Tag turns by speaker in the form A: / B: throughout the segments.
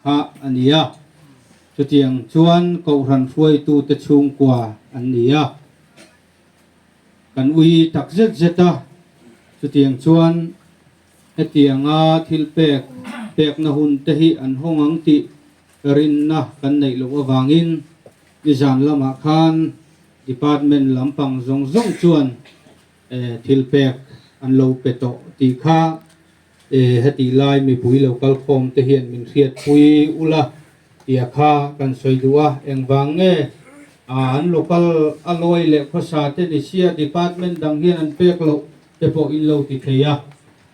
A: kha a ni a. Chutiang chuan Kohhran hruaitute chhungkua an ni a. Kan ui tak zet zet a, chutiang chuan hetianga thil pek pekna hun te hi an hawng ang tih rinna kan neih loh avangin nizan lamah khan department lampang zawng zawng chuan thil pek an lo pe tawh tih kha Hetih lai mipui lo kal khawm te hian min hriatpui ula tia kha kan sawi duh a, engvang nge an local a lawi leh khawsa te ni sia department dang hian an pek loh te pawh in lo ti thei a,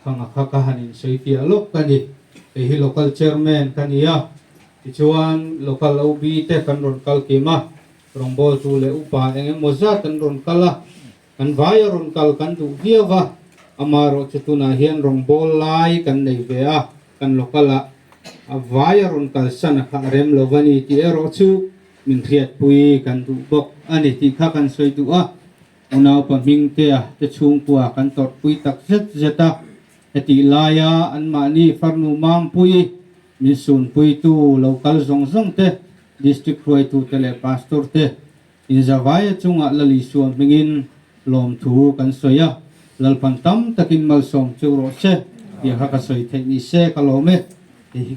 A: khang a kha ka han in sawi fiah lawk ka ni, kei hi local chairman ka ni a, tichuan local OB te kan rawn kal kim a, rawngbawltu leh upa eng emaw zat an rawn kal a. Kan vai a rawn kal kan duh viau va, amaherawh chu tunah hian rawngbâwl lai kan nei ve a, kan local ah a vai a rawn kal san a kha a rem lo va ni tih erawh chu min hriatpui kan duh bawk a ni tih kha kan sawi duh a. Unaupa Hmingtea te chhungkua kan tawrhpui tak zet zet a, hetih laia anmahni farnu Mampuii min sunpuitu lo kal zawng zawng te, District hruaitute leh Pastor te, Inzavaia chungah Lal Isua hmingin lawmthu kan sawi a, Lalpan tam takin malsawm chu rawh se tih kha ka sawi theih ni se ka lawm e. Hei hi.